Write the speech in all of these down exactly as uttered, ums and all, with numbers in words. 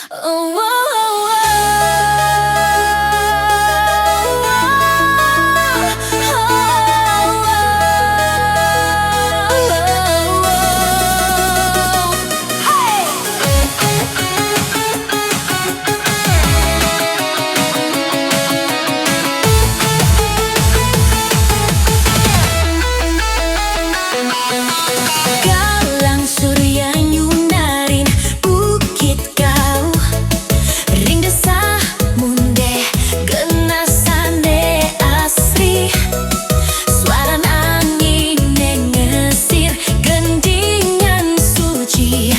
Galang surya nyunarin bukit kau, ring desa Mundeh genasane asri. Suaran angin nengesir, gendingan suci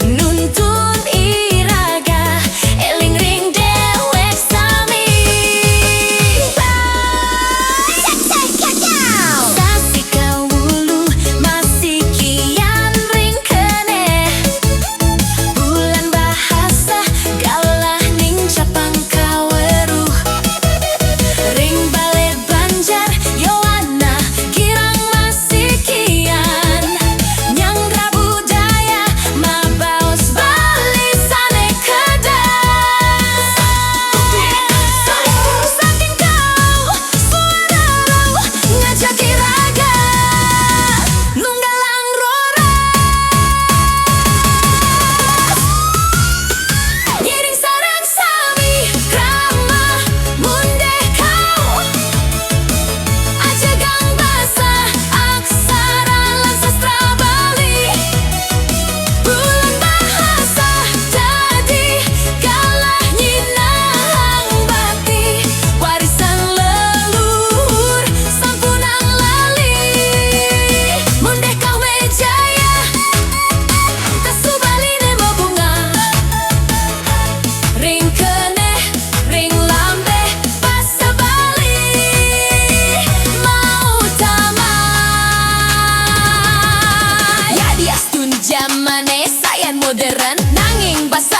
nuntun iraga, eling ring dewek sami. Sasi kawulu masih kian ring keneh. Bulan Bahasa galah ning capang kaweruh. Ring bale banjar Yowana kirang masih kian nyanggra budaya mabaos Bali sane kedah. Saking kau suara rauh ngajak iraga nunggalang roras. Ngiring sareng sami krama Mundeh kau. Ajegang basa, aksara lan sastra Bali. Bulan Bahasa dadi galah nyinahang bakti. Warisan leluhur sampunang lali. Mundeh kau wijaya, tasu Baline mabunga. Ring keneh, ring lambeh, basa Bali mautama. Yadiastun jamane sayan modern, nanging basa